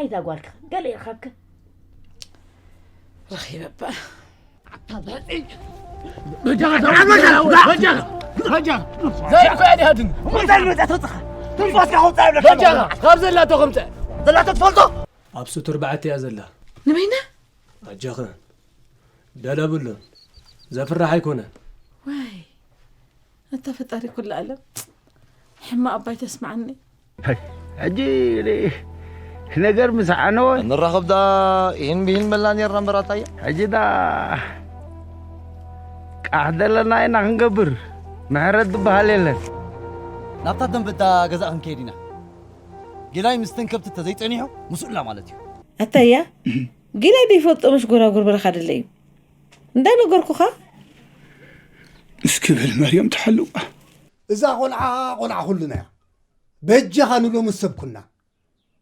እዛ ጓልካ ገለ ይረኸብካ። ረኺበ እባ። ካብ ዘላቶ ከምፀ ዘላቶ ትፈልጦ ኣብ ሱቱር በዓቲ እያ ዘላ። ንበይና ኣጃኸ ደለብሉን ዘፍራሕ ኣይኮነን። ዋይ ኣታ ፈጣሪ ኩሉ ዓለም ሕማቕ ኣባይ ተስማዓኒ። ሕጂ ነገር ምስ ዓነወ ንራኸብ ዳ ይህን ብይን መላ ነርና እምበር ኣታያ። ሕጂ ዳ ቃሕ ዘለና ኢና ክንገብር ምሕረት ዝበሃል የለን። ናብታ ደንበ እታ ገዛ ክንከይድ ኢና። ጊላይ ምስተን ከብቲ ተዘይጸኒሑ ምስኡላ ማለት እዩ። ኣታያ ጊላይ ደይፈልጦ መሽ ጎራጉር በረኻ ደለ እዩ እንዳነገርኩኻ። እስኪ በል መርዮም ትሓልዋ። እዛ ቆልዓ ቆልዓ ኩልና እያ። በጃኻ ንሎሚ ሰብ ኩና።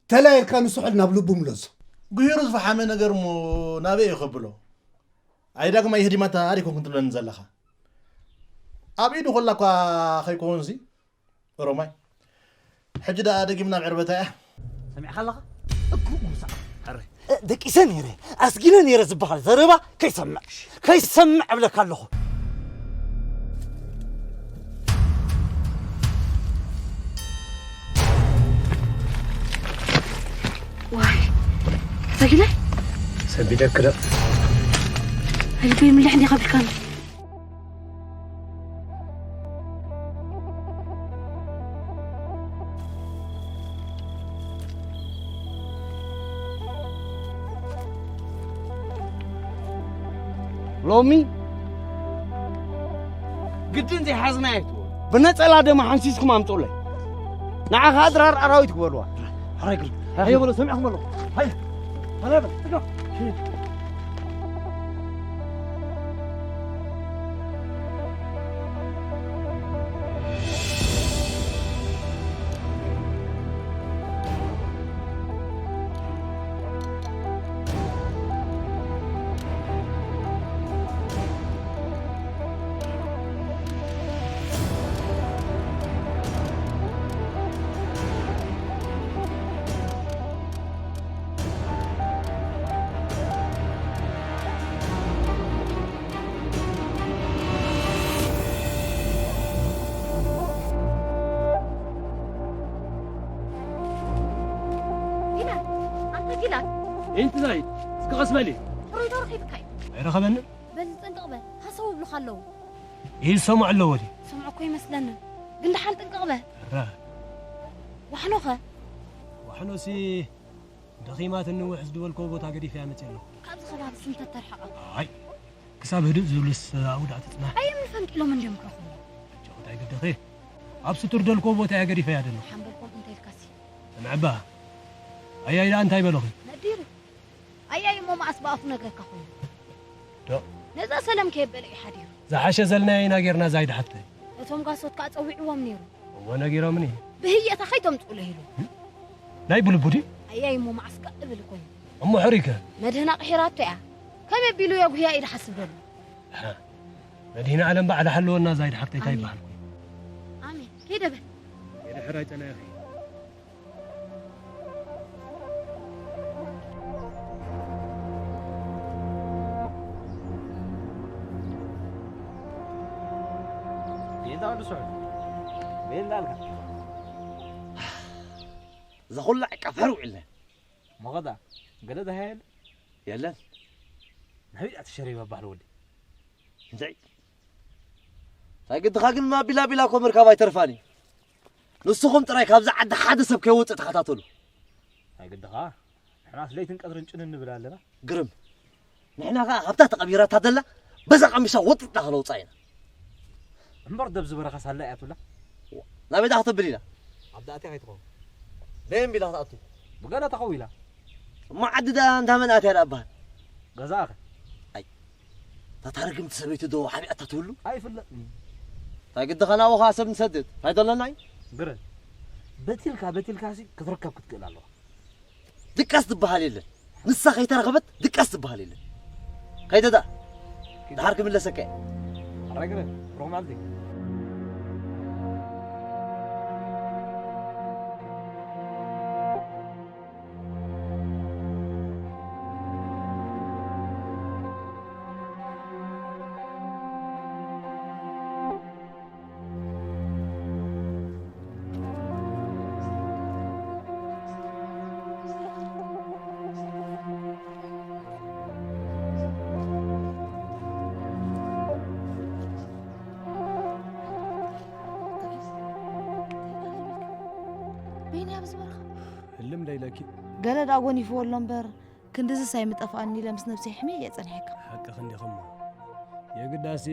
ተላይልካ ንስሑል ናብ ልቡ ምለሶ። ጉሂሩ ዝፈሓመ ነገር እሞ ናበይ እዩ ከብሎ? ኣይ ዳግማይ ህዲማታ ኣይኮንኩን ትብለኒ ዘለኻ? ኣብ ኢዱ ኮላ እኳ ከይኮንሲ ኦሮማይ። ሕጂ ደኣ ደጊምና ኣብ ዕርበታ እያ። ሰሚዕካ ኣለኻ? እኩ ሙሳ። ደቂሰ ነይረ ኣስጊነ ነይረ ዝበሃል ዘረባ ከይሰምዕ ከይሰምዕ እብለካ ኣለኹ። ዋይ ተጊለ ሰቢደክ ዶ ልበይ ምልሕ እንዲኻ ብልካኒ። ሎሚ ግድን ዘይሓዝናዮ ኣይትበሉ። ብነጸላ ደማ ሓንሲስኩም ኣምጹለይ። ንዓ ከኣ ድራር ኣራዊት ግበርዋ። ሕራይ ግርም። ሃየ በሎ ሰሚዕኩም ኣለኹ። ሃየ። ሃየ በል። ጊላን፣ ኣንታ ጊላን። እንቲ ዛይድ፣ እስኪ ቀስ በሊ። ጥሩይ ዶ ረኺብካዮ? ኣይረኸበንን። በል ጥንቅቕ በል፣ ሃሰው ይብሉኻ ኣለዉ። ይሰምዑ ኣለዎ ድዩ? ዝሰምዑ እኮ ኣይመስለንን። ግን ደሓን ጥንቅቕ በል። ራ። ዋሕኖኸ? ዋሕኖሲ ደኺማትኒ ውሕስ ዝበልክዎ ቦታ ገዲፈያ መፅየ ኣለኹ። ካብዚ ከባቢ ስም ተተርሕቐ። ኣይ፣ ክሳብ ህድእ ዝብልስ ኣብኡ ደኣ ትፅናሕ። ኣየምን ፈንቂሎም እንድዮም ክረኽቡ። ሕጂ እንታይ ግድኺ? ኣብ ስቱር ደልክዎ ቦታ እያ ገዲፈያ ደለኹ። ሓምበልኮም እንታይ ኢልካሲ? ስምዕባ፣ ኣያይ ደኣ እንታይ በለኹ? ነዲሩ። ኣያይ እሞ መኣስ ብኣፉ ነግረካ ኮይኑ። ዶ? ነዛ ሰለም ከየበለ እዩ ሓዲሩ። ዝሓሸ ዘልናዮ ኢና ጌርና ዛይድ ሓፍተይ። ነቶም ጋሶት ከኣ ጸዊዕዎም ነይሩ። እወ ነጊሮምኒ። ብህየታ ከይተምጽኡለ ኢሉ። ናይ ብልቡ ድዩ? ኣያይ እሞ መዓስ ከ እብል ኮይኑ። እሞ ሕሪከ? መድህና ቅሒራቶ እያ። ከመይ ኣቢሉ የጉህያ ኢሉ ሓስብ ዘሎ። ኣሃ። መድህና ዓለም ባዕላ ሓለወና ዛይድ ሓፍተይ እንታይ ይበሃል ኮይኑ። ኣሜን። ከይደ በል። የድሕር ኣይጠናየኺ። ጌታ ወዲ ስዑድ ቤት እንዳልካ እዛ ኩላ ዕቃ ፈር ውዒልና መኸዳ ገለ ደሃየል የለን ናበይ እያ ትሸሪበ ባህል ወዲ እንታይ እንታይ ግድኻ ግን ማቢላ ቢላ እኮ ምርካብ ኣይተርፋን እዩ ንስኹም ጥራይ ካብዚ ዓዲ ሓደ ሰብ ከይወፅእ ተኸታተሉ እንታይ ግድኻ ንሕናስ ለይትን ቀትርን ጭን እንብል ኣለና ግርም ንሕና ኸዓ ካብታ ተቐቢራታ ዘላ በዛ ቀሚሻ ወጢጥና ከነውፅኣ ኢና። እምበር ደብ ዝበረኻ ሳላ እያ ትብላ። ናበይ ደኣ ክተብል ኢላ? ኣብ ደኣትያ ከይትኸውን። ደየም ቢላ ክትኣቱ። ብገለ ተኸው ኢላ። እሞ ዓዲ ደኣ እንዳ መን ኣትያ ደኣ እበሃል? ገዛኣ ኸ? ኣይ። እታ ታርግምቲ ሰበይቲ ዶ ሓቢኣታ ትህሉ? ኣይፍለጥን እዩ። እንታይ ግዲ ኸ ናብኡ ኸዓ ሰብ ንሰድድ? እንታይ ደለና እዩ? ግረ። በቲልካ በቲልካሲ ክትርከብ ክትክእል ኣለኻ። ድቃስ ዝበሃል የለን። ንሳ ከይተረኸበት ድቃስ ዝበሃል የለን። ከይደ ደኣ ደሓር ክምለሰካ እየ። ኣራይ ግረ ሮማንቲ እያ ብዝበርኻ። ህልም ደይለኪ። ገለ ደኣ ጎኒፍዎ ኣሎ እምበር ክንድዝስ ኣይምጠፍኣኒ ኢለ ምስ ነብሰይ ሕምየ እየ ጸኒሐካ። ሓቅኺ እንዲኺ እሞ የግዳሲ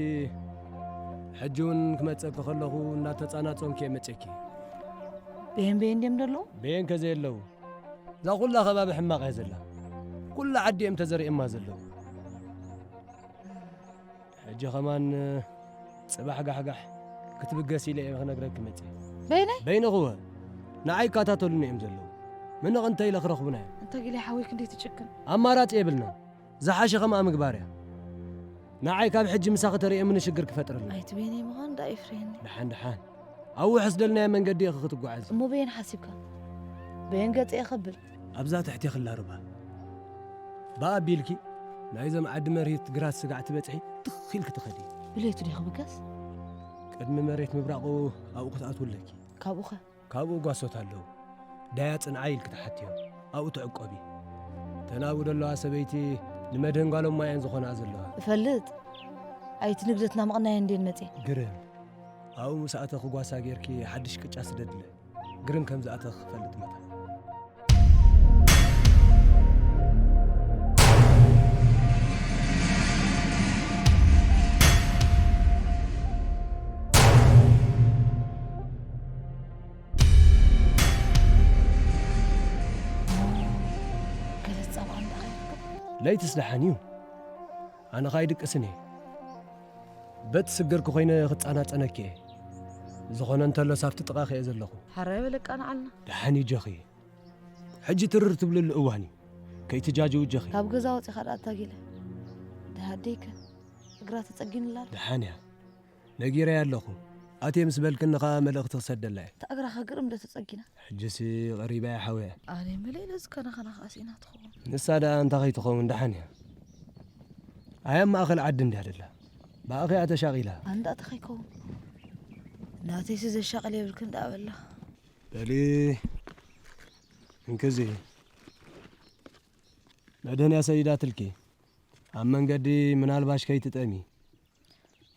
ሕጂ እውን ክመጸኪ ከለኹ እናተጻናጸንኩ እየ መጸኪ። በየን በየን ድዮም ዘለዉ? በየን ከዘየለዉ እዛ ኩላ ከባቢ ሕማቕ እያ ዘላ። ኩላ ዓዲ እዮም ተዘሪኦማ ዘለዉ። ሕጂ ኸማን ጽባሕ ጋሕጋሕ ክትብገስ ኢለ እየ ክነግረኪ መጽየ። በይነይ በይንኽወ ንዓይ ይከታተሉኒ እዮም ዘለዉ። ምንቕ እንተ ኢለ ክረኽቡና እዮም። እንተ ጊለ ሓወይ ክንደይ ትጭክን። ኣማራጺ የብልና። ዝሓሸ ኸምኣ ምግባር እያ። ንዓይ ካብ ሕጂ ምሳኺ ተርእየምኒ ሽግር ክፈጥረልና። ኣይቲ በይነይ ምዃን ደኣ የፍርየኒ። ደሓን ደሓን ኣብ ውሕስ ደልናዮ መንገዲ ኢኺ ክትጓዓዚ። እሞ በየን ሓሲብካ? በየን ገጸ እየ ከብል? ኣብዛ ትሕቲ ክላ ሩባ ብኣ ኣቢልኪ ናይዞም ዓዲ መሬት ግራት ስጋዕ ትበጽሒ ትኽ ኢልኪ ትኸዲ። ብለይቲ ድዩ ክብገስ? ቅድሚ መሬት ምብራቑ ኣብኡ ክትኣትውለኪ። ካብኡኸ? ካብኡ ጓሶት ኣለዉ። ዳያ ጽንዓይ ኢልኪ ትሓትዮም። ኣብኡ ትዕቆቢ። ተናብኡ ዘለዋ ሰበይቲ ንመድህን ጓሎም ማየን ዝኾና ዘለዋ። እፈልጥ። ኣይቲ ንግደትና መቕናየ እንዴን መጽየ። ግርም። ኣብኡ ምስ ኣተኺ ጓሳ ጌርኪ ሓድሽ ቅጫ ስደድለ። ግርም ከም ዝኣተኺ ክፈልጥ መታ። ገለ ጻውዓ እንዳኸይድኩም ለይትስ ደሓን እዩ። ኣነ ኸኣ ኣይድቅስን እየ። በቲ ስግርኪ ኮይነ ክጻናጸነኪ እየ። ዝኾነ እንተሎስ ኣብቲ ጥቓኺ እየ ዘለኹ። ሓራይ በለቃ ንዓልና። ደሓን እዩ ጀኺ። ሕጂ ትርር ትብልሉ እዋን እዩ። ከይትጃጅው ጀኺ። ካብ ገዛ ወጺኻ ደኣ ኣታጊለ። ደሃደይከ እግራ ተጸጊንላ ኣሎ። ደሓን እያ። ነጊረያ ኣለኹ። ኣትየ ምስ በልክኒ ኸኣ መልእኽቲ ክሰደላ እየ። እታ እግራኸ ግርም ዶ ተጸጊና? ሕጂሲ ቀሪባ እያ ሓወያ። ኣነ መለ ኢለ ዝከናኸና ኸኣ ስኢና ትኸውን። ንሳ ደኣ እንታ ኸይትኸውን ደሓን እያ። ኣይ ኣብ ማእኸል ዓዲ እንድያ ደላ። ብኣኺ እያ ተሻቒላ። ኣነ ደኣ እንታይ ኸይከውን? ናተይሲ ዘሻቕል የብልክን ደኣ በላ። በሊ እንክዚ መድህንያ ሰዲዳትልኪ። ኣብ መንገዲ ምናልባሽ ከይትጠሚ።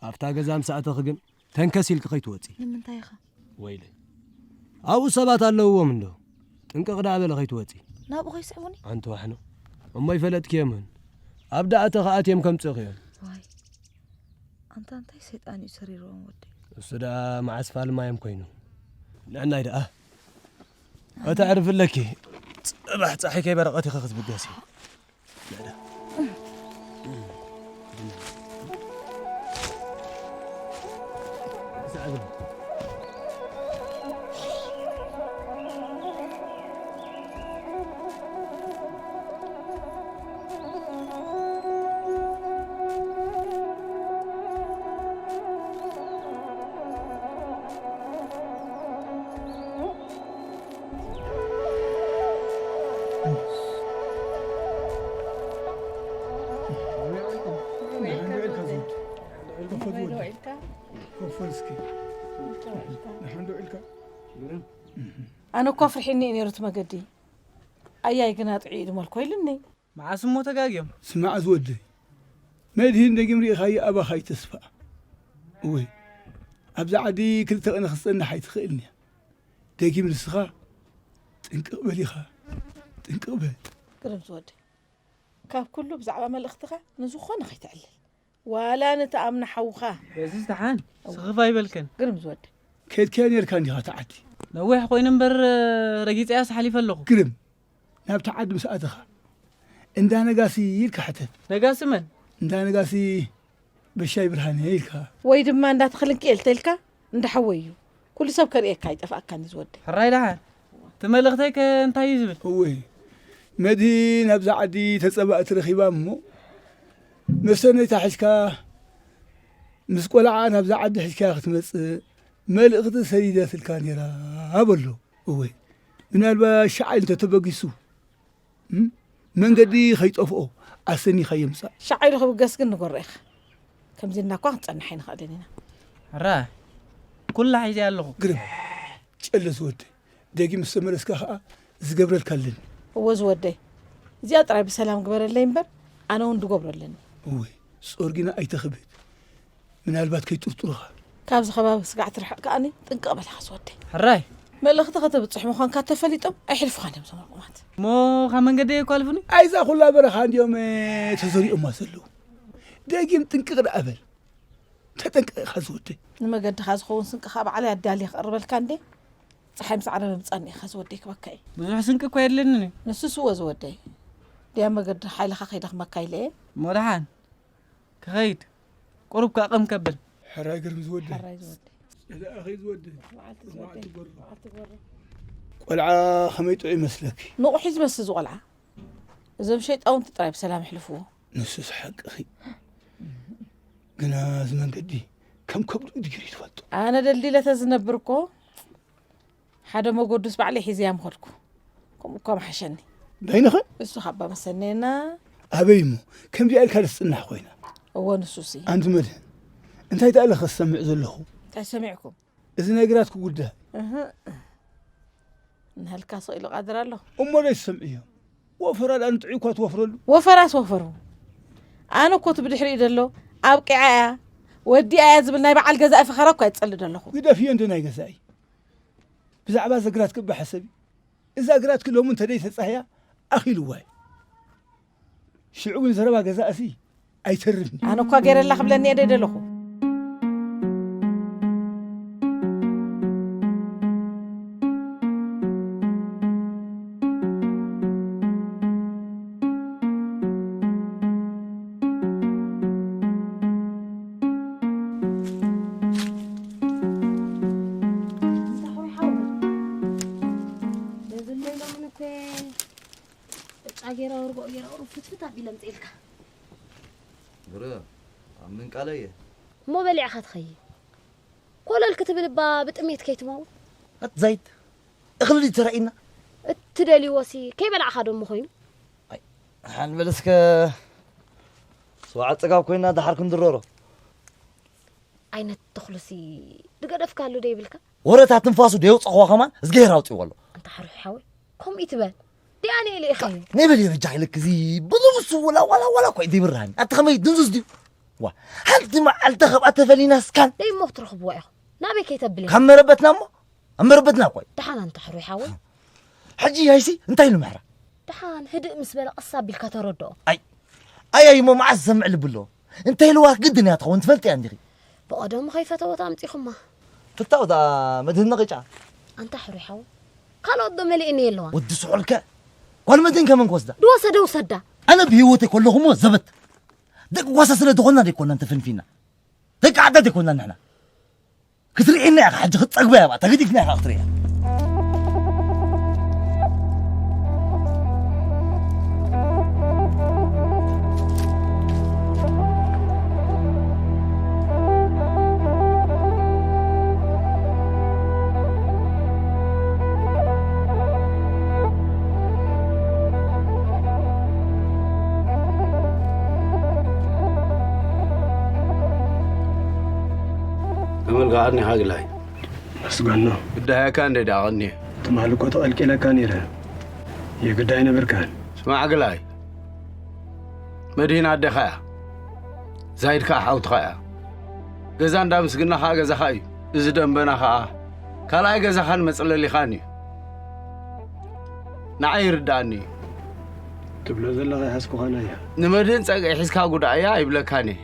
ኣብታ ገዛ ምስ ኣተኺ ግን ተንከስ ኢልኪ ከይትወጺ። ንምንታይ ኢኻ? ወይለይ። ኣብኡ ሰባት ኣለውዎም እንዶ። ጥንቅቕ ደኣ በሊ ከይትወጺ። ናብኡ ከይስዕቡኒ? ኣንቲ ዋሕኖ። እሞ ይፈለጥክዮምን። ኣብ ደኣ ኣተኺ ኣትዮም ከምጽእኽዮም። ዋይ። ኣንታ እንታይ ሰይጣን እዩ ሰሪርዎም ወደይ። እሱ ደኣ መዓስ ፋልማዮም ኮይኑ። ንዕናይ ደኣ። እታ ዕርፊ ኣለኪ። ጽባሕ ጻሒ ከይበረቐት ኢኺ ክትብገሲ። ኣነ እኳ ፍርሒኒ እዩ ነይሩ እቲ መገዲ። ኣያይ ግና ጥዑይ እዩ ድመልኮ ኢሉኒ። መዓስ እሞ ተጋግዮም? ስማዕ ዝወደይ፣ መድህን ደጊም ርኢኻዮ ኣባኻ ይተስፋ። እወ፣ ኣብዛ ዓዲ ክልተ ቅነ ክትጸንሕ ኣይትኽእልን እያ። ደጊም ንስኻ ጥንቅቕ በል ኢኻ፣ ጥንቅቕ በል። ግርም ዝወደይ፣ ካብ ኩሉ ብዛዕባ መልእኽትኻ ንዝኾነ ከይተዕልል። ዋላ ንትኣምና ሓውኻ። በዚ ዝተሓን ስኽፍ ኣይበልክን። ግርም ዝወዲ። ከድካዮ ነርካ እንዲኻ ተዓዲ። ነዊሕ ኮይኑ እምበር ረጊጸያስ ሓሊፈ ኣለኹ። ግርም ናብ ተዓዲ ምስ ኣተኻ እንዳ ነጋሲ ኢልካ ሕተት። ነጋሲ መን? እንዳ ነጋሲ በሻይ ብርሃነ ኢልካ። ወይ ድማ እንዳ ተኽልንክኤል ተልካ እንዳ ሓወይ እዩ። ኩሉ ሰብ ከርእየካ ኣይጠፍኣካን እዩ ዝወደይ። ሕራይ ደሓን። እቲ መልእኽተይ ከ እንታይ እዩ ዝብል? እወ መድህን ኣብዛ ዓዲ ተጸባእቲ ረኺባ እሞ መሰነይታ ሒዝካ ምስ ቆልዓ ናብዛ ዓዲ ሒዝካያ ክትመጽእ መልእኽቲ ሰዲዳትልካ ነይራ በሎ። እወ ምናልባት ሸዓይ እንተተበጊሱ መንገዲ ከይጠፍኦ ኣሰኒኻዮ ምጻእ። ሻዕ ኢሉ ክብገስ ግን ንጎሮ ኢኻ። ከምዚ ኢልና እኳ ክንጸንሕ ኣይንኽእልን ኢና። ሕራ ኩላ ሒዘያ ኣለኹ። ግርም ጨለ ዝወደይ፣ ደጊም ምስ ተመለስካ ኸኣ ዝገብረልካ ኣለኒ። እወ ዝወደይ፣ እዚኣ ጥራይ ብሰላም ግበረለይ እምበር ኣነ እውን ድገብሮ ኣለኒ። እወ ጾር ግና ኣይተኽብድ፣ ምናልባት ከይጥርጥሩኻ። ካብዚ ከባቢ ስጋዕ ትርሕቕ ከኣኒ ጥንቅቕ በል ኢኻ ዝወደይ። ሕራይ መልእኽቲ ከተብጽሕ ምዃንካ ተፈሊጦም ኣይሕልፉኻን እዮም እዞም ርጉማት። እሞ ካብ መንገደይ የኳልፉኒ? ኣይዛ ኩላ በረኻ እንድዮም ተዘሪኦማ ዘለዉ። ደጊም ጥንቅቕ ደኣ በል። ተጠንቀቕ ኢኻ ዝወደይ። ንመገድኻ ዝኸውን ስንቅኻ ባዕለይ ኣዳልየ ክቕርበልካ እንዴ? ጸሓይ ምስ ዓረበ ምጻኒ ኢኻ ዝወደይ ክበካ እዩ። ብዙሕ ስንቂ እኳ የድልየንን እዩ። ንሱስ እወ ዝወደይ። ድያ መገዲ ሓይልኻ ከይደኽመካ ኢለ እየ። እሞ ደሓን ክኸይድ ቁሩብ ከቕም ከብል። ሕራይ ግርም ዝወደይ። ሕራይ ዝወደይ። እዛ ኣኸይ ዝወደይ። መዓልቲ ዝወደይ። መዓልቲ ጎሮ። መዓልቲ ጎሮ። ቆልዓ ከመይ ጥዑይ ይመስለኪ? ንቑሕ እዩ ዝመስል እዚ ቆልዓ። እዞም ሸይጣውንቲ ጥራይ ብሰላም ይሕልፍዎ። ንሱስ ሓቅኺ። ግና እዚ መንገዲ ከም ከብዱ ድግሪ ትፈልጦ። ኣነ ደልዲለ ተዝነብር እኮ ሓደ መጎዱስ ባዕለይ ሒዘያ ምኸድኩ። ከምኡ እኳ ምሓሸኒ። በይንኸ? እሱ ካባ መሰነየና። ኣበይ እሞ? ከምዚኣ ኢልካ ደስ ጽናሕ ኮይና። እወ፣ ንሱሲ። ኣንቲ መድህን፣ እንታይ ተኣለ ከሰምዕ ዘለኹ? እንታይ ሰሚዕኩም? እዚ ናይ ግራትኩ ጉዳይ። እህ። ንህልካ ስቕ ኢሉ ቃድር ኣሎ። እሞ ደይ ትሰምዕዮ? ወፈራ ደኣ ንጥዑይ እኳ ትወፍረሉ። ወፈራስ ወፈሩ። ኣነ እኮ እቲ ብድሕሪኡ ዘሎ ኣብቂዓ እያ፣ ወዲኣ እያ ዝብል ናይ በዓል ገዛኢ ፈኸራ እኳ እየ ዝጸልእ ዘለኹ። ግደፍዮ እንደ ናይ ገዛኢ። ብዛዕባ እዛ ግራትኪ እባ ሕሰቢ። እዛ ግራትኪ ሎሚ እንተ ደይ ተጻህያ ኣኺልዋ እዩ። ሽዑ እውን ዘረባ ገዛእሲ ኣይተርፍን። ኣነ እኳ ገይረላ ክብለኒ እየ ደይ ደለኹ። እዛ ሆይ ሓወይ፣ ነዚ ሎሚ እኮ ዕጫ ገይረ፣ ርግኦ ገይረ፣ ቁሩብ ፍትፍት ኣቢለ ኣምፅኤልካ። ግረ፣ ኣብ ምንቃለ እየ። እሞ በሊዕኻ ትኸይድ። ኮለል ክትብል እባ ብጥሜት ከይትመውት። ኣት ዘይት፣ እኽሊ ድዩ ተራእዩና? እትደልይዎሲ ከይበላዕኻ ዶ እሞ ኮይኑ? ኣይ፣ ሓን በል እስከ፣ ስዋዕ ጽጋብ ኮይና ደሓር ክንድረሮ። ዓይነት ተኽሉሲ ድገደፍካሉ ዶ ይብልካ? ወረታት ትንፋሱ ዶ የውጸኽዋ ከማን እዝግሄር ኣውጺእዎ ኣሎ። ኣንታ ሓሩይ ሓወይ፣ ከምኡ ይትበል። ዲኣንኤል ኢኻዮ። ነይ በል የበጃ ኢለክ እዚ ብሉብሱ ወላ፣ ዋላ፣ ዋላ እኮ እዩ ዘይብርሃኒ። ኣቲ ከመይ ድንዙዝ ድዩ? ዋ፣ ሓንቲ መዓልቲ ካብኣ ተፈሊና እስካን። ደይ እሞ ክትረኽብዋ ኢኹም። ናበይ ከይተብል ኢኻ? ካብ መረበትና እሞ፣ ኣብ መረበትና እኮ እዩ። ደሓን ኣንታ ሕሩይ ሓወይ። ሕጂ ኣይሲ እንታይ ኢሉ ምሕራ? ደሓን ህድእ ምስ በለ ቀስ ኣቢልካ ተረድኦ። ኣይ፣ ኣይ፣ ኣይ፣ እሞ መዓስ ዝሰምዕ ልቢ ኣለዎ? እንታይ ኢልዋ ግድን እያ ትኸውን ትፈልጥ እያ እንዲኺ። ብቐደሙ ከይፈተወት ኣምጺኹማ። ፍታው እታ መድህን ነቒጫ። ኣንታ ሕሩይ ሓወይ። ካልኦት ዶ መሊእኒ የለዋን? ወዲ ስሑልከ። ጓል መድህን ከመን ክወስዳ? ድወሰደ ውሰዳ። ኣነ ብህይወተይ ከለኹ እሞ ዘበት። ደቂ ጓሳ ስለ ዝኾንና ደይኮንና እንተፈንፊና። ደቂ ዓዳ ደይኮንና ንሕና። ክትርእየና ኢኻ ሕጂ ክትጸግባ እያ፣ ተገዲፍና ኢኻ ክትርእያ። ተመልካ ኣድኒኻ ግላይ። መስገኖ። ግዳያካ እንደ ደኣ ቐንየ። ትማሊ እኮ ተቐልቂለካ ነይረ። የግዳይ ነበርካን። ስማዕ ግላይ። መድሂን ኣዴኻ እያ። ዛይድ ከኣ ሓውትኻ እያ። ገዛ እንዳ ምስግና ከኣ ገዛኻ እዩ። እዚ ደንበና ከኣ ካልኣይ ገዛኻን መጽለሊኻን እዩ። ንዓይ ይርድኣኒ እዩ። ትብሎ ዘለኻ ይሓስኩኻን እያ። ንመድህን ጸግዒ ሒዝካ ጉዳእያ ኣይብለካን እየ።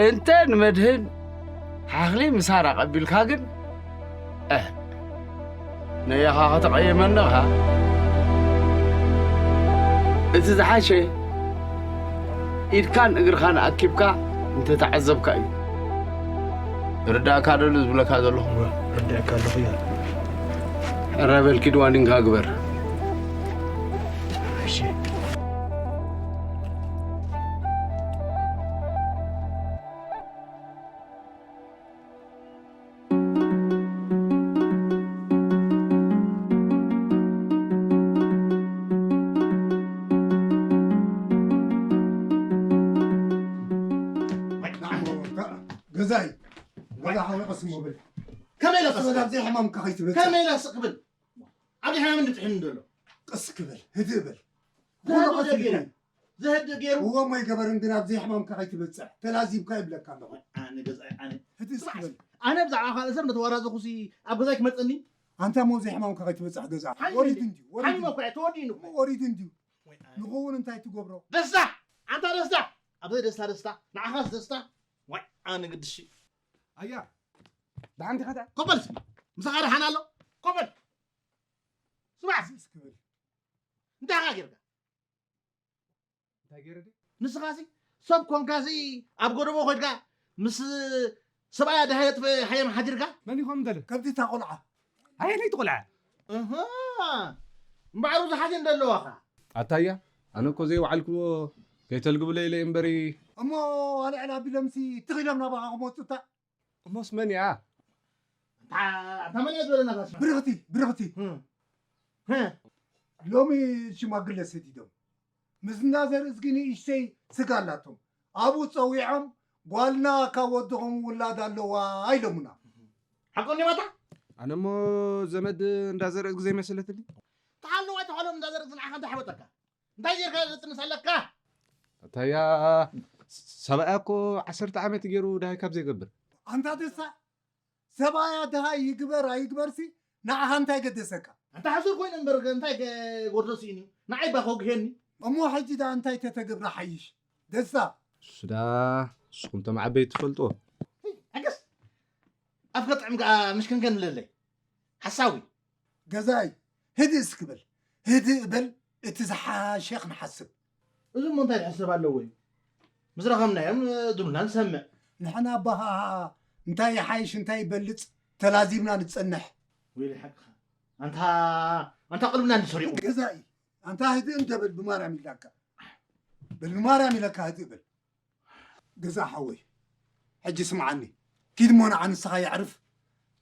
እንተ ንመድህን ሓኽሊ ምሳር ኣቐቢልካ ግን፣ እ፣ ነያኻ ከተቐይመኒ ኢኻ። እቲ ዝሓሸ ኢድካን እግርኻን ኣኪብካ እንተተዓዘብካ እዩ። ይርዳእካ ዶ ዝብለካ ዘለኹ? እወ፣ ይርዳእካ ኣለኹ እያ። ሕራይ በል ኪድ ዋኒንካ ግበር። እሺ። ገዛይ፣ ገዛ ሓወይ ቀስ እሞ በል። ከመይ ኢለ ቀስ ቀስ በል? ኣብ ዘይሕማምካ ከይትበጽሕ። ከመይ ኢለ ስቕ ብል? ኣብ ሕማም እንድጥሕን እንዶ ኣሎ። ቀስ ክበል፣ ህድእ በል። ኩሉ ዘህድእ ቀስ ገይሩ፣ ኢልካ። ዘህድእ ገይሩ። እዎ እሞ ይገበርን ግን ኣብ ዘይሕማምካ ከይትበጽሕ። ተላዚብካ ይብለካ ኣለኹ። ኣነ ገዛይ፣ ኣነ። ህድእ እስኪ በል። ኣነ ብዛዕባ ካልእ ሰብ እንዳተዋራዘኹሲ ኣብ ገዛይ ክመጸኒ? ኣንታ ሞዚ ሕማምካ ከይትበጽሕ ገዛ። ሓሚመ ወሪድ እንዲ። እንድዩ፣ ወሪድ ሓሚመ እንድዩ። እኮ እየ፣ ተወዲእኑ እኮ። እሞ ወሪድ እንድዩ። ወይ ኣነ። ንኸውን እንታይ ትገብሮ? ደስታ! ኣንታ ደስታ! ኣብዚ ደስታ ደስታ፣ ንዓኻስ ደስታ? ዋይ ኣነ ግድሽ። ኣያ፣ ደሓን ዲኻ ደኣ? ኮበል እስኪ። ምሳኻ ደሓን ኣሎ? ኮበል። ስማዕ እስኪ። እስኪ በል። እንታይ ኢኻ ጌርካ? እንታይ ገይረ ድየ? ንስኻሲ ሰብ ኮንካሲ ኣብ ጎደቦ ኮይድካ ምስ ሰብኣያ ደሃየ ጥፈ ሃየም ሓዲርካ? መን ኢኹም ደለ? ከብቲ እታ ቆልዓ። ኣየነይቲ ቆልዓ? እህ፣ እምበኣር ብዙሓት እየን ዘለዋኻ። ኣታያ፣ ኣነ እኮ ዘይወዓልክዎ ከይተልግብለ ኢለ እምበሪ። እሞ ኣልዕል ኣቢሎምሲ ትኽ ኢሎም ናባኻ ክመፁ እታ እሞስ መን እያ? ኣንታ መን እያ ዝበለና እዛ ሽማ? ብርኽቲ፣ ብርኽቲ። ህም። ህም። ሎሚ ሽማግለ ሰዲዶም። ምስ እንዳ ዘርእዝጊ ንእሽተይ ስጋ ኣላቶም። ኣብኡ ጸዊዖም፣ "ጓልና ካብ ወድኹም ውላድ ኣለዋ" ኢሎምና። ሓቆም ድዮም ኣታ? ኣነ እሞ ዘመድ እንዳ ዘርእዝጊ ዘይመሰለትኒ። ተሃለዋ ተሃሎም እንዳ ዘርእዝጊ ንዓኻ እንታይ ሓወጠካ? እንታይ ጌርካ ዘጥንስ ኣለካ? ኣታያ፣ ሰብኣያ እኮ ዓሰርተ ዓመት ገይሩ ድሃይ ካብ ዘይገብር። ኣንታ ደስታ፣ ሰብኣያ ድሃይ ይግበር ኣይግበርሲ ንዓኻ እንታይ ገደሰካ? ኣንታ ሕሱር ኮይኑ እምበር እንታይ ገ-፣ ጎድሎ ስኢኑ? ንዓይ እባ ከጉህየኒ። እሞ ሕጂ ደኣ እንታይ ተተገብረ ሓይሽ? ደስታ። እሱ ደኣ ንስኹም እቶም ዓበይቲ ትፈልጥዎ። ኣገስ! ኣፍካ ጥዕም ከኣ ምሽክንከን ንብለለይ። ሓሳዊ። ገዛኢ፣ ህድእ እስኪ በል። ህድእ በል፣ እቲ ዝሓሸ ክንሓስብ። እዚ እሞ እንታይ ክሕሰብ ኣለዎ እዩ? ምስ ረኸብናዮም፣ እ፣ ድሩና ንሰምዕ። ንሕና ኣባኻ እንታይ ይሓይሽ፣ እንታይ ይበልጽ ተላዚብና ንጸንሕ። ወይለይ ሓቅኻ። ኣንታ፣ ኣንታ ቅልብና እንዲ ሰሪቑ። ገዛኢ፣ ኣንታ ህድእ እንደ በል ብማርያም ኢላካ። በል ብማርያም ኢለካ ህድእ በል። ገዛ ሓወይ፣ ሕጂ ስምዓኒ። ኪድ እሞ ንዓ ንስኻ የዕርፍ።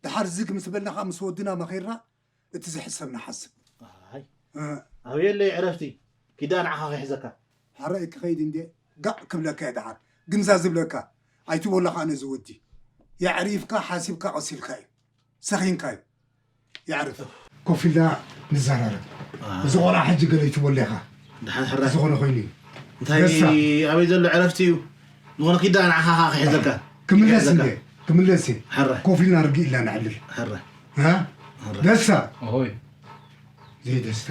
ደሓር ዝግ ምስ በልና ኸኣ ምስ ወድና መኺርና እቲ ዝሕሰብ ንሓስብ። ኣይ፣ እ። ኣብየለይ ዕረፍቲ። ኪዳ ንዓኻ ኺሕዘካ። ሓራይ ክኸይድ እንዴ፣ ጋእ ክብለካ እየ ደሓር። ግን እዛ ዝብለካ፣ ኣይትበሎ ኸኣ ነዚ ወዲ። የዕሪፍካ፣ ሓሲብካ፣ ቀሲልካ እዩ። ሰኺንካ እዩ። የዕርፍ። ኮፍ ኢልና ንዘራረብ። አ። እዚ ቆልዓ ሕጂ ገለ ይትበሎ ኢኻ። ደሓን ሕራይ። ዝኾነ ኮይኑ እዩ። እንታይ ደስታ። ኣበይ ዘሎ ዕረፍቲ እዩ? ዝኾነ ኪዳ ንዓኻ ኸኣ ክሕዘካ። ክምለስ ክሕዘካ። እንዴ? ክምለስ እየ። ሕራይ። ኮፍ ኢልና ርግእ ኢልና ነዕልል። ሕራይ። እ? ሕራይ። ደስታ። ኦሆይ። ዘይደስታ።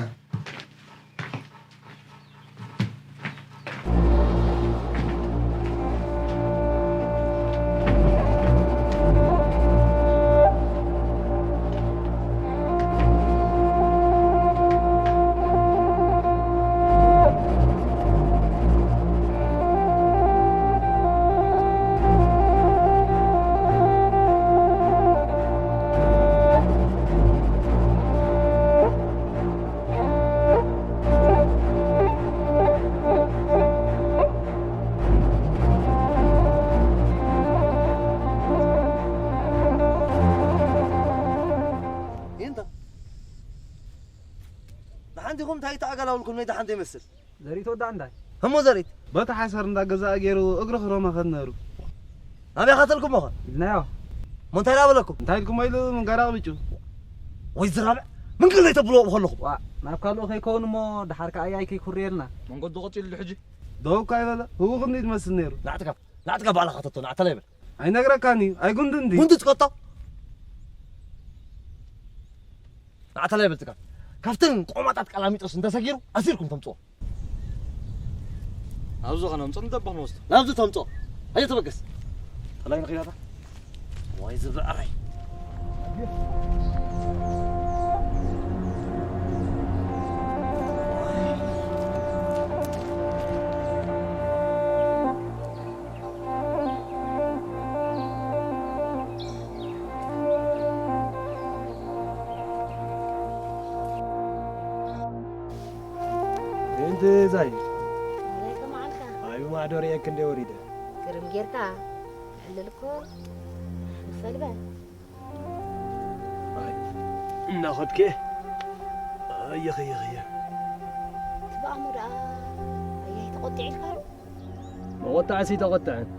ይንታ። ንሓንቲ ኢኹም እንታይ ተኣጋላውልኩም ነይ ደሓን ዘይመስል? ዘሪት ወዳ እንታይ? ህሞ ዘሪት? በቲ ሓሰር እንዳ ገዛእ ገይሩ እግሪ ክረመኸት ነይሩ። ናበይ ኻተልኩሞ ኸ? ኢልናዮ። እሞ እንታይ ደኣ በለኩም? እንታይ ኢልኩሞ ኢሉ ምንጋራ ቅብጩ። ወይ ዝራብዕ፣ ምን ክልይ ተብልዎ ከለኹም? ዋ፣ ናብ ካልኦ ከይከውን እሞ ደሓር ከኣ ኣያይ ከይኩርየልና። መንገዱ ቀጺሉ ሕጂ። ደው እኳ ኣይበለ፣ ህውኽ እንዲ ትመስል ነይሩ። ናዕትካ፣ ናዕትካ ባዕልኻ ተቶ፣ ናዕታ ላይ በል። ኣይነግረካን እዩ፣ ኣይጉንዲ እንዲ። ጉንዲ ትቀጦ? ናዕታ ላይ በል ትካ። ካብተን ቆማጣት ቀላሚጦስ እንተሰጊሩ፣ ኣሲርኩም ተምጽኦ። ናብዚ ኸነምጽኦ ንደብኽ ንወስዶ። ናብዚ ተምጽኦ። ኣየ ተበገስ። ተላይ ንኺዳታ። ዋይ ዝብዕራይ። እንታይ ዛይ? ከመይ ከመዓልካ? ኣዩ ማዕዶ ርእየክ እንደ ወሪደ። ግርም ጌርካ። ሕልል እኮ። ንፈልበ። ኣይ፣ እናኸድከ። ኣየኸ፣ የኸ፣ የ። ትበኣሞ ደኣ። ኣያይ ተቖጢዑ ኢልካ ዶ? መቖጣዕሲ ተቖጥዐን።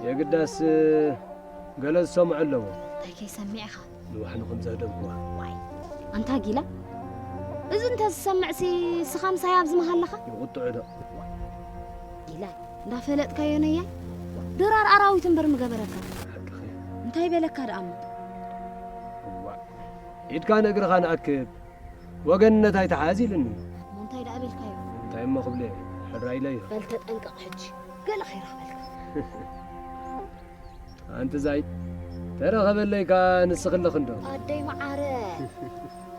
የግዳስ፣ ገለ ዝሰምዖ ኣለዎ። እንታይ ከይሰምዕ ኢኻ? ንባሕኒ ከም ዘህደምክዋ። ዋይ፣ ኣንታ ጊላ፣ እዚ እንተ ዝሰምዕሲ፣ ስኻ ምሳይ ኣብዚ ምሃለኻ? ይቑጥዑ ዶ? ጊላ፣ እንዳፈለጥካዮ ነያ? ድራር ኣራዊት እምበር ምገበረካ። ሓቅኺ። እንታይ በለካ ደኣ እሞ? እዋእ። ኢድካ ንእግርኻ ንኣክብ፣ ወገንነት ኣይትሓዝ ኢሉኒ። እሞ እንታይ ደኣ በልካዮ? እንታይ እሞ ክብለ፣ ሕራይ ኢለዮ። በል ተጠንቀቕ ሕጂ፣ ገለ ከይረኽበልካ። ኣንቲ ዛይድ፣ ተረኸበለይ ከኣ ንስኺ ኣለኺ እንዶ። ኣደይ መዓረ፣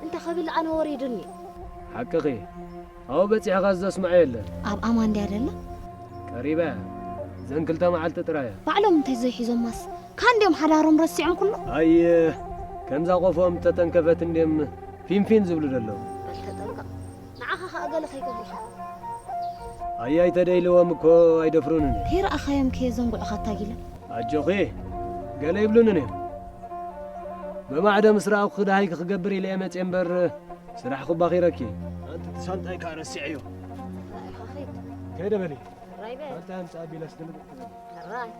እንተ ኸብል ኣነ ወሪዱኒ። ሓቅኺ፣ ኣብኡ በጺሕኻስ ዘስምዖ የለን። ኣብ ኣማን ድያ ደላ? ቀሪባ እያ። ዘን ክልተ መዓልቲ ጥራይ እያ። ባዕሎም እንታይ ዘይሒዞማስ? ካን ድዮም ሓዳሮም ረሲዖም ኩሉ? ኣየ፣ ከምዛ ቆፎኦም እተተንከፈት እንድዮም ፊንፊን ዝብሉ ዘለዉ። በል ተጠንቀቕ። ንዓኻ ኸኣ ገለ ከይገብሩኻ። ኣያይ ተደይልዎም እኮ ኣይደፍሩንን እዮም። ከይረኣኻዮም ከየ ዘንጉዕኻ ኣታጊለ። ኣጆኺ፣ ገለ ይብሉንን እዮም። ብማዕዶ ምስ ረኣኹኺ ደሃይኪ ክገብር ኢለ እየ መጽየ እምበር፣ ስራሕ ኩባ ኺረኪ። ኣንቲ እቲ ሳንጣይ ከኣ ረሲዐዮ። ራኢኻ ኸይድ። ከይደ በሊ። ራይ በል። ሳንጣይ ኣምጽእ ኣቢለስ ግልብጥ ትብል። ራይ።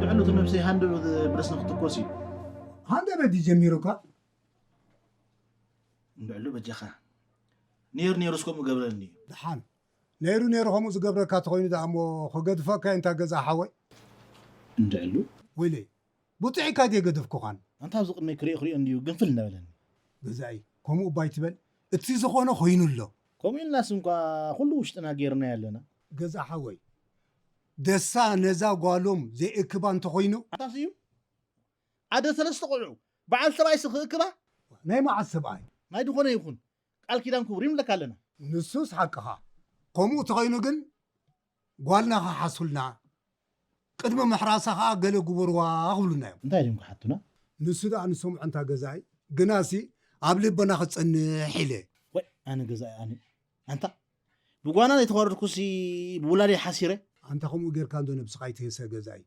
ንዕሉ እቲ ነብሰይ ሃንደበት ብረስኒ ክትኮስ እዩ። ሃንደበት ድዩ ጀሚሩካ? እንድዕሉ በጃኻ። ነይሩ ነይሩስ ከምኡ ገብረኒ እዩ። ደሓን። ነይሩ ነይሩ ከምኡ ዝገብረካ ተኾይኑ ደኣ እሞ ክገድፈካ እዩ እንታ ገዛ ሓወይ። እንድዕሉ። ወይለይ። ቡጥዒካ ድየ ገደፍኩኻን? ኣንታ ኣብዚ ቅድመይ ክሪኦ ክሪኦ እንድዩ ግንፍል እናበለኒ። ገዛኢ። ከምኡ እባ ኣይትበል። እቲ ዝኾነ ኮይኑ ኣሎ። ከምኡ ኢልናስ እንኳ ኩሉ ውሽጥና ገይርናዮ ኣለና። ገዛ ሓወይ። ደሳ ነዛ ጓሎም ዘይእክባ እንተኾይኑ። ኣታ ስዩም። ኣደ ሰለስተ ቆልዑ በዓል ሰብኣይሲ ክእክባ? ናይ መዓስ ሰብኣይ? ናይ ድኾነ ይኹን ቃል ኪዳን ክቡር እዩ ንብለካ ኣለና። ንሱስ ሓቅኻ። ከምኡ ተኾይኑ ግን ጓልና ክሓሱልና ቅድሚ ምሕራሳ ኸኣ ገለ ግበርዋ ክብሉና እዮም። እንታይ ድዮም ክሓቱና? ንሱ ደኣ ንሰምዖ እንታ ገዛኢ ግናሲ ኣብ ልብና ክጸንሕ ኢለ። ወይ ኣነ ገዛኢ ኣነ ኣንታ ብጓና ዘይተዋረድኩሲ ብውላደይ ሓሲረ። ኣንታ ከምኡ ጌርካ እንዶ ነብስኻ ኣይትህሰ ገዛኢ።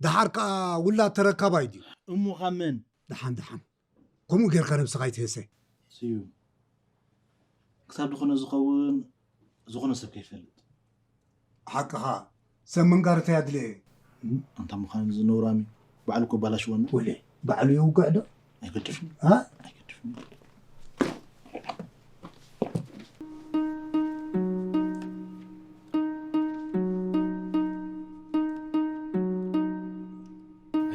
ደሓር ከኣ ውላድ ተረካባይ ድዩ? እሞ ካብ መን? ደሓን ደሓን ከምኡ ጌርካ ነብስኻ ኣይትህሰ። ስዩም ክሳብ ዝኾነ ዝኸውን ዝኾነ ሰብ ከይፈልጥ። ሓቅኻ ሰብ ምንጋር እንታይ ኣድለየ? ኣንታ ምዃን እዚ ነውራም እዩ። ባዕሉ እኮ ኣባላሽወና። ወለ ባዕሉ የውግዕ ዶ? ኣይገድፍን። እ? ኣይገድፍን።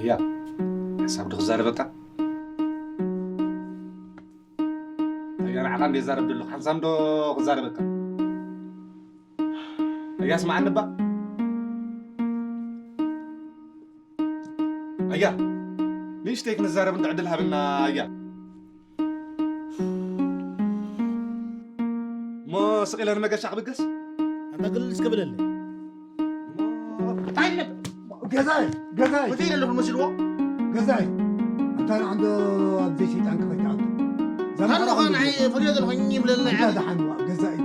እያ ሓሳብ ዶ ክዛረበካ? ኣያ ንዓኻ እንደ ዛረብ ዘለኹ ሓንሳብ እንዶ ክዛረበካ። ኣያ ስማዓኒ እባ። ኣያ ንእሽተይ ክንዛረብ እንዶ ዕድል ሃብና ኣያ። እሞ ስቕ ኢለ ንመገሻ ክብገስ? ኣንታ ግልል እስከ በለለይ። ገዛይ ገዛይ ወዘይ ዘለኹ መሲልዎ ገዛይ ኣንታ ንዓንዶ ኣብ ዘይሰይጣን ክኸይትኣቱ ካልኾ ንዓይ ፈልዮ ዘለኹ ይብለልና ኣንታ ደሓን ገዛይ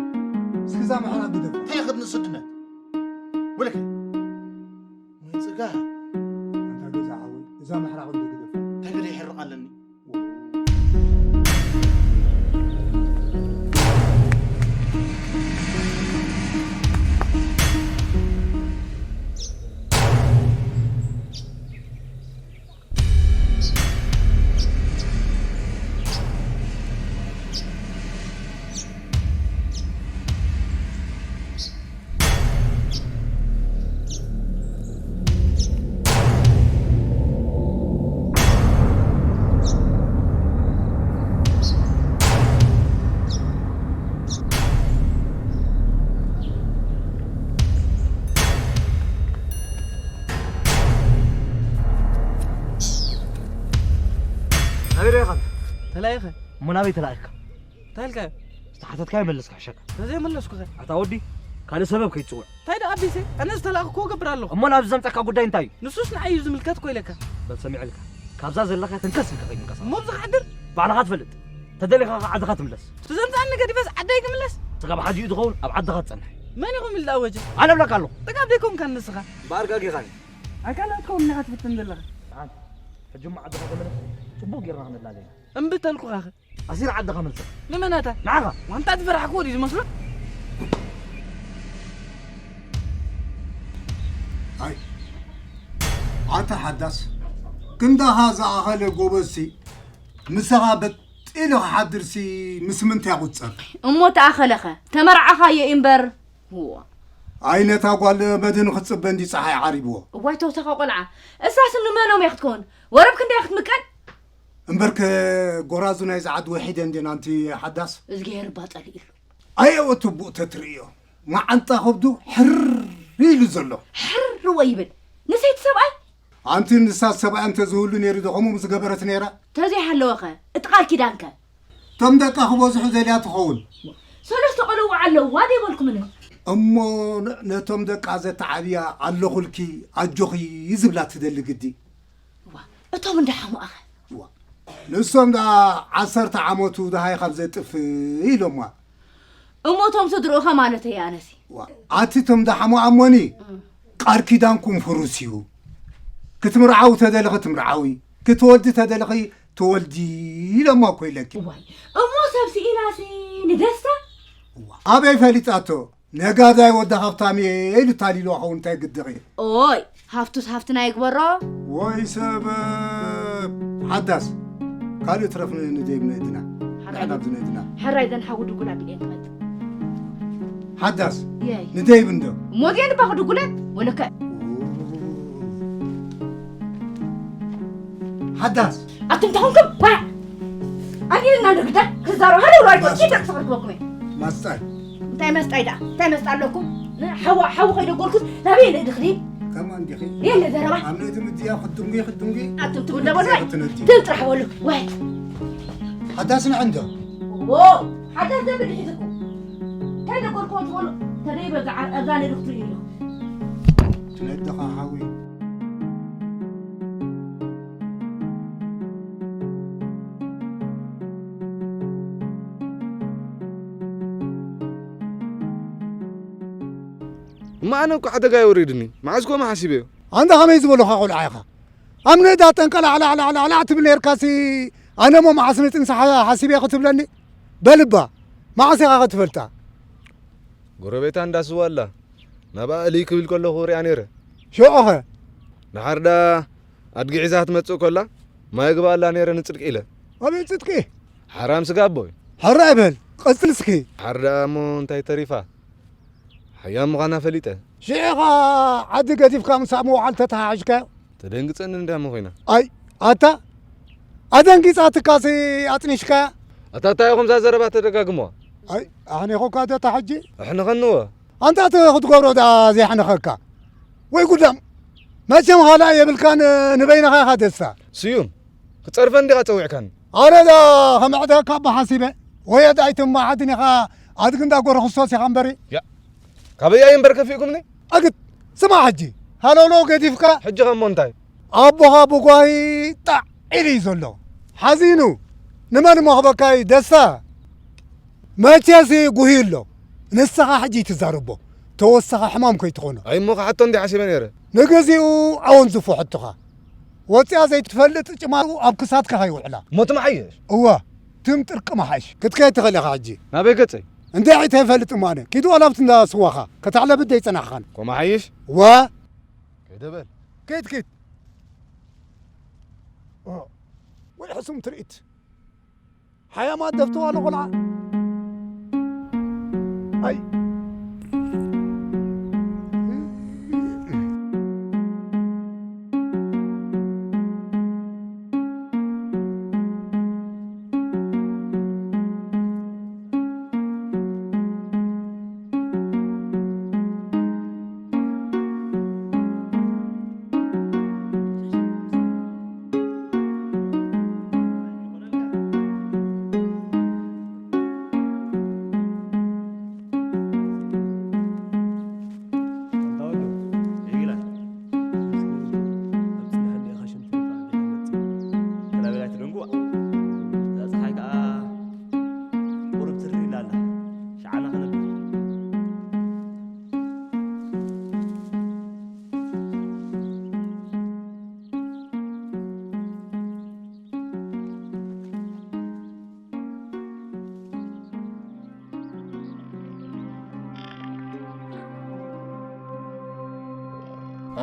እስኪ እዛ ምዕራብ ግደፍ እንታይ ክድ ንስድነት ወለከ ወይ ጽጋ ኣንታ ገዛ ሓወይ እዛ ምሕራቕ እንዶ ግደፍ እንታይ ገለ ይሕርቕ ኣለኒ ኣበይ ዲኻ? ተላኢኸ። እሞ ናበይ ተላኢኽካ? እንታይ ኢልካዮ? ዝተሓተትካዮ መለስካ ሕሸካ። ተዘይመለስኩኸ? ኣታ ወዲ ካልእ ሰበብ ከይትጽውዕ። እንታይ ደኣ ኣቢሰ? ኣነ ዝተላእኽክዎ እገብር ኣለኹ። እሞ ናብዚ ዘምጻእካ ጉዳይ እንታይ እዩ? ንሱስ ንዓይ እዩ ዝምልከት እኮ ኢለካ። በል ሰሚዐልካ። ካብዛ ዘለኻያ ተንከስ ኢልካ ከይትንቀሳቐስ። እሞ ብዝሓድር? ባዕልኻ ትፈልጥ። ተደሊኻ ከዓ ዓድኻ ትምለስ። እቲ ዘምጻኣኒ ገዲፈስ ዓደይ ክምለስ? ስጋብ ሓዲኡ ትኸውን ኣብ ዓድኻ ትጸንሕ። መን ኢኹም ኢሉ ዝኣወጀ? ኣነ እብለካ ኣለኹ። ጥጋብ ደይኮንካ ንስኻ። እምበኣር ጋጊኻ። ኣይካላትከውን ኢኻ ክትፍትን ዘለኻ። ሰዓት ሕጂ እሞ ዓድኻ ተመለስ። ጽቡቕ ጌርና ክንላለ ኢና። እምቢ ተልኩኻኸ? ኣሲር ዓድኻ መልሰ። ንመናታ? ንዓኻ። ዋንታ ዝፈራሕክዎ ድዩ ዝመስሎ? ኣይ ኣታ ሓዳስ ክንዳኻ ዝኣኸለ ጎበዝሲ ምሳኻ በጥ ኢሉ ክሓድርሲ ምስ ምንታይ ቁጸር? እሞ ተኣኸለኸ? ተመርዓኻዮ እምበር። እዋ። ኣይ ነታ ጓል መድን ክትጽበ እንዲ ጸሓይ ዓሪብዎ። እዋይ ተውሳኻ ቆልዓ። እሳስ ንመኖም እያ ክትከውን? ወረብ ክንደይ ክትምቀል? እምበርከ ጎራዙ ናይ ዝዓድ ወሒደ እንዴና ኣንቲ ሓዳስ? እዝግሄር እባ ጸሊእሉ። ኣየወ ትቡእ ተትርእዮ። መዓንጣ ከብዱ ሕር ኢሉ ዘሎ። ሕር ወይ ይብል። ንሰይቲ ሰብኣይ? ኣንቲ ንሳ ሰብኣይ እንተ ዝህሉ ነይሩ ዶ ከምኡ ምስ ገበረት ነይራ? ተዘይሃለወኸ? እቲ ቃል ኪዳንከ? እቶም ደቃ ክበዝሑ ደልያ ትኸውን። ሰለስተ ቆልዑ ኣለውዋ ዶ ይበልኩምን? እሞ ነ-፣ ነቶም ደቃ ዘተዓብያ ኣለኹልኪ፣ ኣጆኺ ዝብላ ትደሊ ግዲ። እዋ፣ እቶም እንዳ ሓሙኣኸ? እዋ፣ ንሶም ደኣ ዓሰርተ ዓመቱ ደሃይ ካብ ዘጥፍእ ኢሎማ። እሞ እቶም ስድርኡኸ ማለተይ ኣነሲ? እዋ፣ ኣቲ እቶም ደሓሙኣ እሞኒ፣ እም። ቃል ኪዳንኩም ፍሩስ እዩ። ክትምርዓዊ ተደለኺ ትምርዓዊ፣ ክትወልዲ ተደለኺ ትወልዲ ኢሎማ እኮ ኢለኪ። እዋይ፣ እሞ ሰብ ስኢላሲ ንደስታ? እዋ፣ ኣበይ ፈሊጣቶ? ነጋዳይ ወዲ ሃብታም እየ ኢሉ ታሊሉ ኸውን እንታይ ግድኺ? ኦይ፣ ሃፍቱስ ሃፍትና ይግበሮ። ወይ ሰብ ሓዳስ፣ ካልእ ትረፍ ን-፣ ንደይብ ንእድና። ሓራይ ንሕና ኣብዚ ንእድና። ሕራይ ዘን ሓዊ ድጉል ኣቢለ እየ ክመጽእ። ሓዳስ፣ የይ። ንደይብ እንዶ። እሞ እዚአን እባ ክድጉለ ወለከ። ሓዳስ። ኣቱም ተኹንኩም፣ ዋ! ኣንዲና ንግዳ ክዛረብ፣ ሃለ ብሎ ኣይኮን፣ ማስጣ። ኪድ ክሰኽር ክበኩም እየ። ማስጣ። እንታይ መስጣ እዩ ደኣ? እንታይ መስጣ ኣለኩም? ሓዋ-፣ ሓዊ ከይደጎልኩስ ናበይ ኢለ ድኽዲ? ከማን ዲኺ? የለ ዘረባ። ኣብ ነቲ ምድያ ክድንጉ፣ ክድንጉ። ኣቱም ትብሉ ደበሉ ወይ? ክትነዲ። ትብል ጥራሕ በሉ። ወይ። ሓዳስ ንዕንዶ? ዎ፣ ሓዳስ ደብል ሒዝኩም። ከይደጎልኩም ትበሉ፣ ተደይበ ዝዓ-፣ እዛ ንድኽትሪ ኢሉ። ትነድኻ ሓዊ። እማ ኣነ እኮ ሓደጋ የውሪድኒ። መዓዝ ኮማ ሓሲበዮ? ኣንታ ከመይ ዝበለኻ ቆልዓ ኢኻ? ኣብ ንእዳ ጠንቀላዕላዕላዕላዕ ትብል ነርካሲ፣ ኣነ እሞ መዓስ ንጥንሲ ሓ-፣ ሓሲበ ክትብለኒ? በልባ፣ መዓስ ኢኻ ክትፈልጣ? ጎረቤታ እንዳ ስዋ ኣላ። ናብኣ እልይ ክብል ከለኹ ሪኣ ነይረ። ሽዑኸ? ደሓር ደኣ ኣድጊ ሒዛ ክትመጽእ ከላ፣ ማይ ግብኣላ ነይረ ንጽድቂ ኢለ። ኣበይ ጽድቂ? ሓራም ስጋ ኣቦይ። ሕራይ በል፣ ቀጽል እስኪ። ደሓር ደኣ እሞ እንታይ ተሪፋ? ሓያም ምዃና ፈሊጠ። ሽዑኻ ዓዲ ገዲፍካ ምሳእ ምውዓል ተተሓሒዝካዮ? ተደንግጸኒ እንድያ እሞ ኮይና። ኣይ፣ ኣታ፣ ኣደንጊጻትካሲ ኣጥኒሽካያ? ኣታ እንታይ ኢኹም እዛ ዘረባ ተደጋግምዋ? ኣይ፣ ኣሕኒኹካ ዶ እታ ሕጂ? ኣሕንኸንዎ። ኣንታ እቲ ክትገብሮ ደኣ ዘይሕንኸካ? ወይ ጉዳም፣ መቸም ኻልኣይ የብልካን፣ ንበይንኻ ኢኻ ደስታ። ስዩም፣ ክጸርፈን ዲኻ ጸዊዕካኒ? ኣረ ዳ ከመዕደካ እባ ሓሲበ። ወይ ኣዳይትማ ሓድን ኢኻ ኣድጊ እንዳ ጎረኽስቶስ ኢኻ እምበሪ። ያ፣ ካበይ እየ እምበር ከፊእኩምኒ? ኣግት፣ ስማዕ ሕጂ፣ ሃለውለው ገዲፍካ። ሕጂ ኸሞ እንታይ? ኣቦኻ ብጓሂ ጣዕ ኢሉ እዩ ዘሎ። ሓዚኑ። ንመን እሞ ክበካ እዩ? ደስታ። መቸሲ ጉሂ ኣሎ። ንስኻ ሕጂ ትዛረቦ። ተወሳኺ ሕማም ከይትኾኖ። ኣይ እሞ ክሓቶ እንዲ ሓሲበ ነይረ። ንግዚኡ ኣወንዝፎ ሕቶኻ። ወፂኣ ዘይትፈልጥ ጭማሩ ኣብ ክሳድካ ከይውዕላ። እሞ ትመሓየሽ? እወ፣ ትም ጥርቂ መሓይሽ። ክትከይድ ትኽእል ኢኻ ሕጂ። ናበይ ገፀይ? እንድዒ ተይፈልጥ እሞ ኣነ። ኪድ ዋላ ኣብቲ እንዳ ስዋኻ። ከተዕለብት ደይፀናሕኻን። ኮ መሓይሽ? እወ። ከይደ በል። ኪድ፣ ኪድ። ኦ፣ ወይ ሕሱም ትርኢት። ሓያማት ደፍተዋ ኣሎ ቆልዓ። ኣይ። ኣንታ ወዱ፣ ዒላ። ኣብ ጽንሕ እንዲኻ ሽንቲ ፋሕ ቢኻ መጽእ። ገላበላ ትደንጉዋ። እዛ ጸሓይ ከኣ ቁሩብ ትሪ ኢላ ኣላ። ሸዓና ክነብር።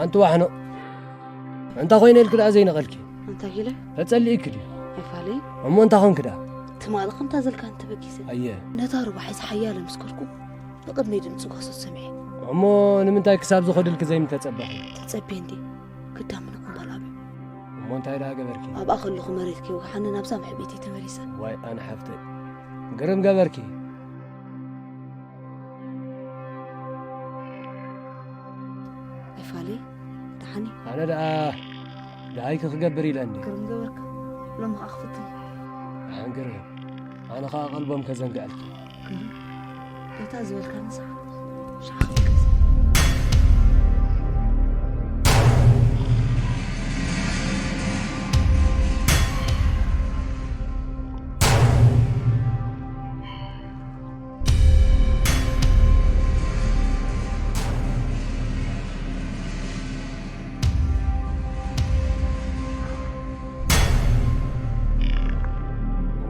ኣንቲ ዋሕኖ፣ እንታ ኮይነ ኢልኪ ደኣ ዘይነቐልኪ? እንታይ ኢለ? ተጸሊእኪ ድዩ? ኣይፋለይ። እሞ እንታ ኾንኪ ደኣ? ትማሊ ከምታ ዘልካኒ ተበጊሰ። ኣየ። ነታ ሩባ ሒዘ ሓያለ ምስ ከድኩ፣ ብቕድመይ ድምጺ ጓሶት ሰሚዐ። እሞ ንምንታይ ክሳብ ዝኸድልኪ ዘይምተጸበኺ? ተጸብየ እንዴ? ግዳምና እምበል ኣብዩ። እሞ እንታይ ደኣ ገበርኪ? ኣብኣ ከለኹ መሬት ከይወግሓኒ ናብዛ መሕቢተይ ተመሊሰ። ዋይ ኣነ ሓፍተይ፣ ግርም ገበርኪ። ኣይፋለይ፣ ደሓን እዩ። ኣነ ደኣ ደሃይኪ ክገብር ኢለ እንዴ? ግርም ገበርካ። ሎሚ ኸኣ ክፍትን። ደሓን ግርም። ኣነ ኸኣ ቀልቦም ከዘንግዐልኪ። ግርም። በታ ዝበልካ ንስኻ። ሻዕ ክፍትን።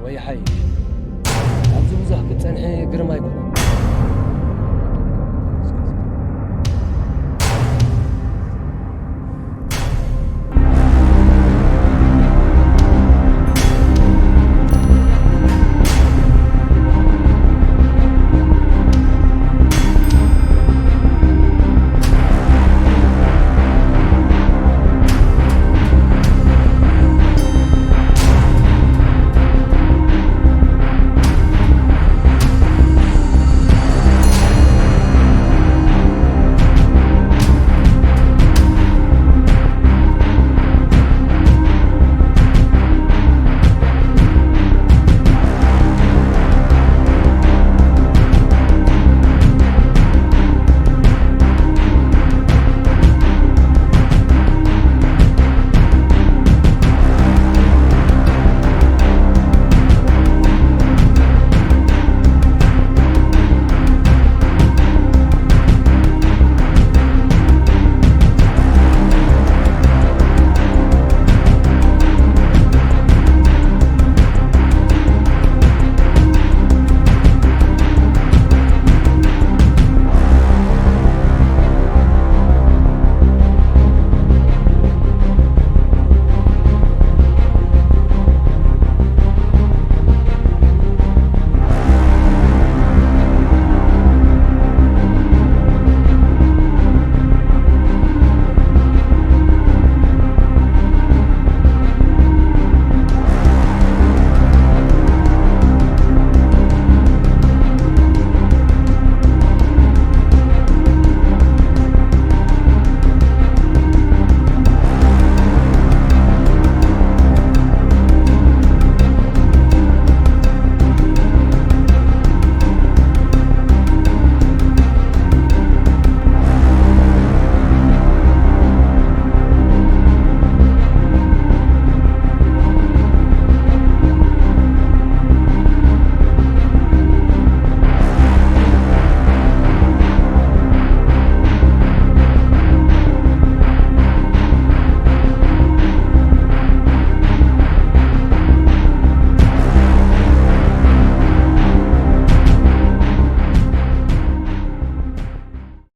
ወይ ሓይ፣ ኣብዚ ብዙሕ ክትጸንሒ ግርም ኣይኮነን።